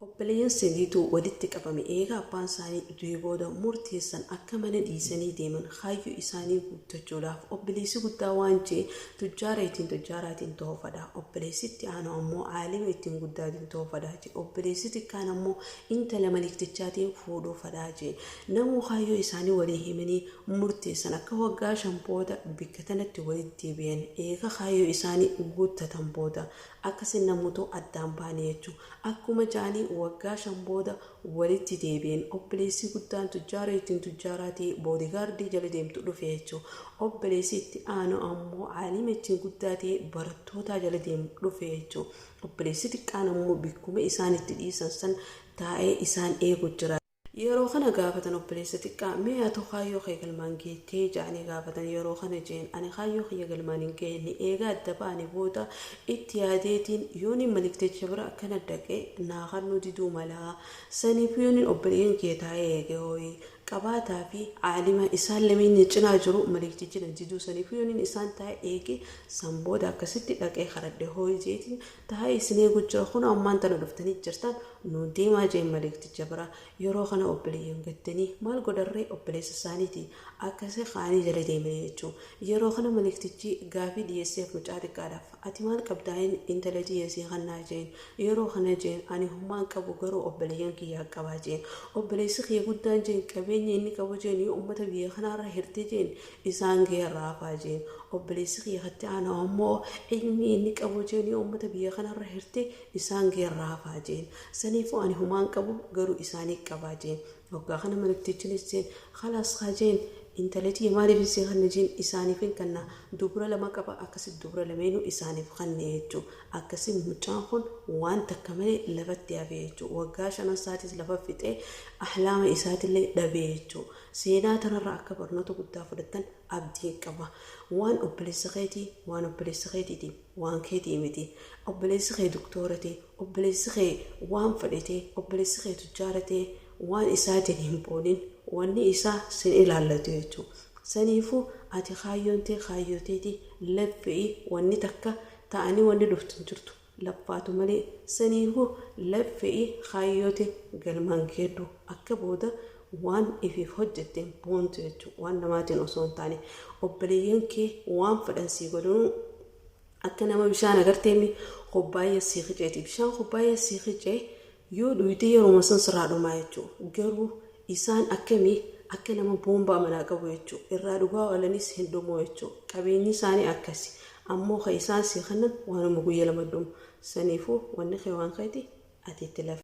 Obboleeyyan sadiitu walitti qabame. Eega abbaan isaanii du'ee booda murteessan akka mana dhiisanii deeman kaayyoo isaanii guuttachuudhaaf. Obboleessi guddaa waan jee tujjaara ittiin tujjaaraatiin ta'uu fedha. Obboleessi itti aanu ammoo aalima ittiin guddaatiin ta'uu fedha jee. Obboleessi xiqqaan ammoo intala maliktichaatiin fuudhuu fedha jee. Namuu kaayyoo isaanii walii himanii murteessan akka waggaa 5 booda bikka tanatti walitti deebi'an. Eega kaayyoo isaanii guuttatan booda akkasiin namoota addaan baane jechuudha. Akkuma jaanii waggaa 5 booda walitti deebi'an. Obboleessi guddaan tujjaara ittiin tujjaaraatii boodigaardii jala deemtu dhufe jechuudha. Obboleessi itti aanu ammoo aalima ittiin guddaa ta'e barattootaa jala deemu dhufe jechuudha. Obboleessi xiqqaan ammoo bikkuma isaan itti dhiisan san taa'ee isaan eegu jira. Yeroo kana gaafatan obboleessa xiqqaa, mee ati kaayyoo kee galmaan geettee jedhanii gaafatan. Yeroo kana jeen, ani kaayyoo kiyya galmaan hin geenye, eegaa adda ba'anii booda itti yaadeetiin yooniin malikticha bira akkana dhaqee naa kannuu diduu malaa, saniif yooniin obboleeyyan kee taa'ee eege hooyi qabaataa fi aalima isaan lameen cinaa jiru maliktichi na diduu, saniif yooniin isaan taa'ee eege san booda akkasitti dhaqee karadhe hooyi jeetiin taa'ee isin eegu jira, kun ammaan tana dhuftanii jirtan nu deemaa jeen malikticha bira. Yeroo kana obboleeyyan gaddanii maal godharree obboleessa isaaniiti akkasii kaanii jala deemanii jechuudha. Yeroo kana maliktichi gaafii dhiyeesseef mucaa xiqqaadhaaf, ati maal qabdaa intala dhiyeessee kannaa jeen. Yeroo kana jeen, ani hummaan qabu garuu obboleeyyan kiyyaa qabaa jeen. Obboleessi kiyya guddaan jeen qabeenya inni qabu jeen yoo uummata biyya kanaarra hirte jeen isaan gahee raafaa jeen. Obboleessi kiyya katti aanu ammoo ilmi inni qabu jeen yoo uummata biyya kanaarra hirte isaan gahee raafaa jeen. Saniifuu ani humaan qabu garuu isaanii qabaa jeen. Waggaa kana maliktichinis jeen, khalaas haa jeen, intalatii maaliif isii kanna jeen, isaaniif hin kanna, dubra lama qaba, akkasi dubra lameenuu isaaniif kanne jechuudha. Akkasi mucaan kun waan takka malee lafatti hafe jechuudha. Waggaa 5 isaatis lafa fixee ahlaama isaatillee dhabee jechuudha. Seenaa tanarraa akka barnoota guddaa fudhattan abdiin qaba. Waan obboleessa keetii waan obboleessa keetiiti, waan keetii miti. Obboleessi kee doktora ta'e, obboleessi kee waan fedhe, obboleessi kee tujjaara ta'e, waan isaatiin hin boonin, wanni isaa sin ilaallatu jechuudha. Saniifuu ati kaayyoon ta'e kaayyoo ta'eeti laffii wanni takka ta'anii wanni dhuftu hin jirtu laffaatu malee. Saniifuu laffii kaayyoo ta'e galmaan geeddu akka booda waan ifiif hojjetteen boontu jechuudha. Waan namaatiin osoo hin taane obboleeyyan kee waan fedhan sii godhanuu akka nama bishaan agarteemi kubbaayya sii qiceeti. Bishaan kubbaayya sii qicee yoo dhuyitee yeroo san sirraa dhumaa jechuudha. Garuu isaan akkamii akka nama boombaa manaa qabu jechuudha. Irraa dhugaa oolanis hin dhumu jechuudha. Qabeenyi isaanii akkasi. Ammoo kan isaan sii kennan waanuma guyyaa 2 dhumu. Saniifuu wanni kee waan keeti ati itti lafa.